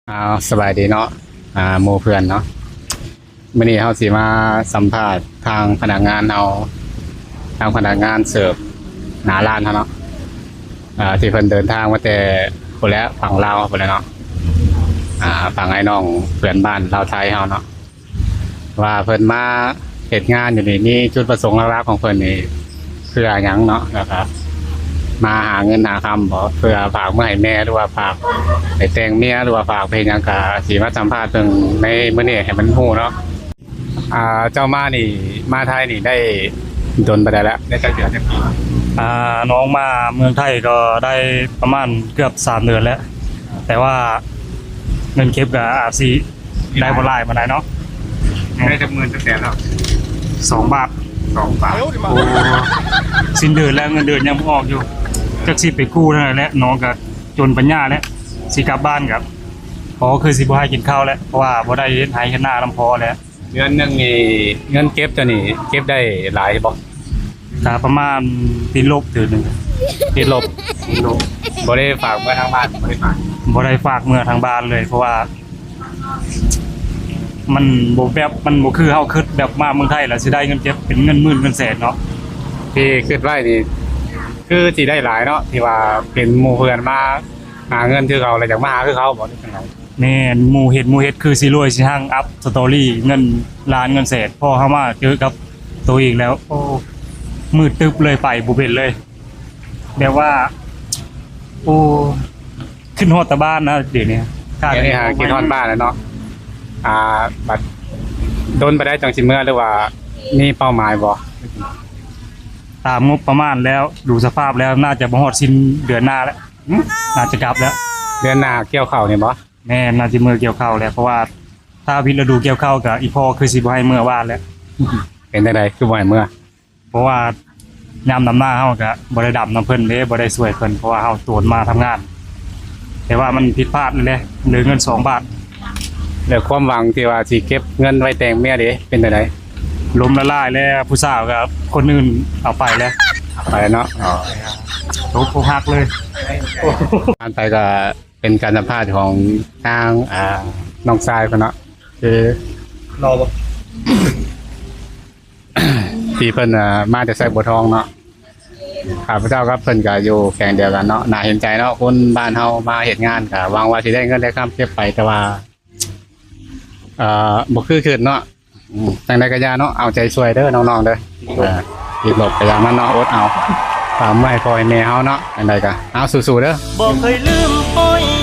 ອ້າວ ສະບາຍດີເນາະ ອ່າ ໝູ່ເພື່ອນເນາະ. ມື້ນີ້ເຮົາຊິມາສຳພາດທາງພະນັກງານເຮົາ ທາງພະນັກງານເສີບໜ້າຮ້ານເຮົາເນາະ ອ່າ ທີ່ເພິ່ນເດີນທາງມາແຕ່ພຸ້ນແຫຼະ ຝັ່ງລາວພຸ້ນແຫຼະເນາະ ອ່າ ຝັ່ງອ້າຍນ້ອງເພື່ອນບ້ານລາວໄທເຮົາເນາະ ວ່າເພິ່ນມາເຮັດງານຢູ່ນີ້ ມີຈຸດປະສົງຫຼັກໆຂອງເພິ່ນນີ້ເພື່ອຫຍັງເນາະ ແລ້ວກະມາຫາເງິນຫາຄຳບໍ ເພື່ອຝາກເມືອໃຫ້ແມ່ ຫຼືວ່າຝາກໄປແຕ່ງເມຍ ຫຼືວ່າຝາກໄປເຮັດຫຍັງ ກະຊິມາສຳພາດເບິ່ງໃນມື້ນີ້ໃຫ້ມັນຮູ້ເນາະ. ອ່າ ເຈົ້າມານີ້ ມາໄທນີ້ໄດ້ດົນປານໃດແລ້ວ? ໄດ້ຈັກເດືອນຈັກປີ? ອ່າ ນ້ອງມາເມືອງໄທກໍໄດ້ປະມານເກືອບສາມເດືອນແລ້ວ ແຕ່ວ່າເງິນເກັບກໍອາດຊິໄດ້ບໍ່ຫຼາຍປານໃດເນາະ. ໄດ້ຈັກໝື່ນຈັກແສນແລ້ວ? ສອງບາດ. ສອງບາດ. ໂອ້ ສິ້ນເດືອນແລ້ວ ເງິນເດືອນຍັງບໍ່ອອກຢູ່ ຈັກຊິໄປກູ້ທາງໃດແຫຼະ. ນ້ອງກໍຈົນປັນຍາແລ້ວ ຊິກັບບ້ານກໍພໍ່ຄືຊິບໍ່ໃຫ້ກິນເຂົ້າແລ້ວ ເພາະວ່າບໍ່ໄດ້ເຮັດໄຮ່ເຮັດນານຳພໍ່ແລ້ວ. ເດືອນໜຶ່ງນີ້ເງິນເກັບເຈົ້ານີ້ເກັບໄດ້ຫຼາຍບໍ່? ກະປະມານຕິດລົບເດືອນໜຶ່ງ. ຕິດລົບ? ຕິດລົບ. ບໍ່ໄດ້ຝາກເມືອທາງບ້ານ? ບໍ່ໄດ້ຝາກ. ບໍ່ໄດ້ຝາກເມືອທາງບ້ານເລີຍ ເພາະວ່າມັນບໍ່ແບບ ມັນບໍ່ຄືເຮົາຄິດ ແບບມາເມືອງໄທແລ້ວຊິໄດ້ເງິນເກັບເປັນເງິນໝື່ນເງິນແສນເນາະ. ທີ່ຄິດໄວ້ນີ້ຄືຊິໄດ້ຫຼາຍເນາະ ທີ່ວ່າເປັນໝູ່ເພື່ອນມາຫາເງິນຄືເຂົາ ແລ້ວຢາກມາຫາຄືເຂົາບໍ ຫຼືຈັ່ງໃດ? ແມ່ນ ໝູ່ເຮັດ ໝູ່ເຮັດຄືຊິລວຍຊິຮັ່ງ ອັບສະຕໍຣີເງິນລ້ານເງິນແສນ ພໍເຮົາມາເຈີກັບໂຕເອງແລ້ວ ໂອ້ ມືດຕຶບເລີຍ ໄປບໍ່ເປັນເລີຍ ແບບວ່າ ໂອ້ ຄິດຮອດແຕ່ບ້ານນະ ດຽວນີ້ ດຽວນີ້ຫາຄິດຮອດບ້ານແລ້ວເນາະ. ອ່າ ບັດດົນປານໃດຈັ່ງຊິເມືອ ຫຼືວ່າມີເປົ້າໝາຍບໍ່? ຕາມງົບປະມານແລ້ວ ດູສະພາບແລ້ວ ໜ້າຈະບໍ່ຮອດສິ້ນເດືອນໜ້າແລ້ວ ໜ້າຈະກັບແລ້ວ. ເດືອນໜ້າກ່ຽວເຂົ້ານີ້ບໍ່? ແມ່ນ ໜ້າຊິເມືອກ່ຽວເຂົ້າແລ້ວ ເພາະວ່າຖ້າຜິດລະດູກ່ຽວເຂົ້າກະອີ່ພໍ່ຄືຊິບໍ່ໃຫ້ເມືອບ້ານແລ້ວ. ເປັນຈັ່ງໃດຄືບໍ່ໃຫ້ເມືອ? ເພາະວ່າຍາມດຳນາເຮົາກະບໍ່ໄດ້ດຳນຳເພິ່ນເດ້ ບໍ່ໄດ້ຊ່ວຍເພິ່ນ ເພາະວ່າເຮົາໂຕນມາທຳງານ ແຕ່ວ່າມັນຜິດພາດນີ້ແຫຼະ ເຫຼືອເງິນສອງບາດ. ແລ້ວຄວາມຫວັງທີ່ວ່າຊິເກັບເງິນໄວ້ແຕ່ງເມຍເດ ເປັນຈັ່ງໃດ? ລົ້ມລະລາຍແລ້ວ ຜູ້ສາວກະຄົນອື່ນເອົາໄປແລ້ວ. ເອົາໄປເນາະ. ອໍ ຕົກອົກຫັກເລີຍ. ຜ່ານໄປກະ ເປັນການສຳພາດຂອງທາງ ອ່າ ນ້ອງຊາຍເພິ່ນເນາະ ຄື ລໍບໍ່? ທີ່ເພິ່ນ ອ່າ ມາແຕ່ໄຊບົວທອງເນາະ. ຂ້າພະເຈົ້າກັບເພິ່ນກະຢູ່ແຂວງດຽວກັນເນາະ. ໜ້າເຫັນໃຈເນາະ ຄົນບ້ານເຮົາມາເຮັດງານ ກະຫວັງວ່າຊິໄດ້ເງິນໄດ້ຄຳເກັບໄປ ແຕ່ວ່າ ເອີ ບໍ່ຄືຄິດເນາະ. ອືມ ຈັ່ງໃດກໍຢ່າເນາະ ເອົາໃຈຊ່ວຍເດີນ້ອງໆເດີ. ເອີ ຕິດລົບກໍຢ່າມັນເນາະ ອົດເອົາ ຝາກເມືອໃຫ້ພໍ່ໃຫ້ແມ່ເຮົາເນາະ. ຈັ່ງໃດກໍເອົາ ສູ້ໆເດີ. ບໍ່ເຄີຍລືມອ້ອຍ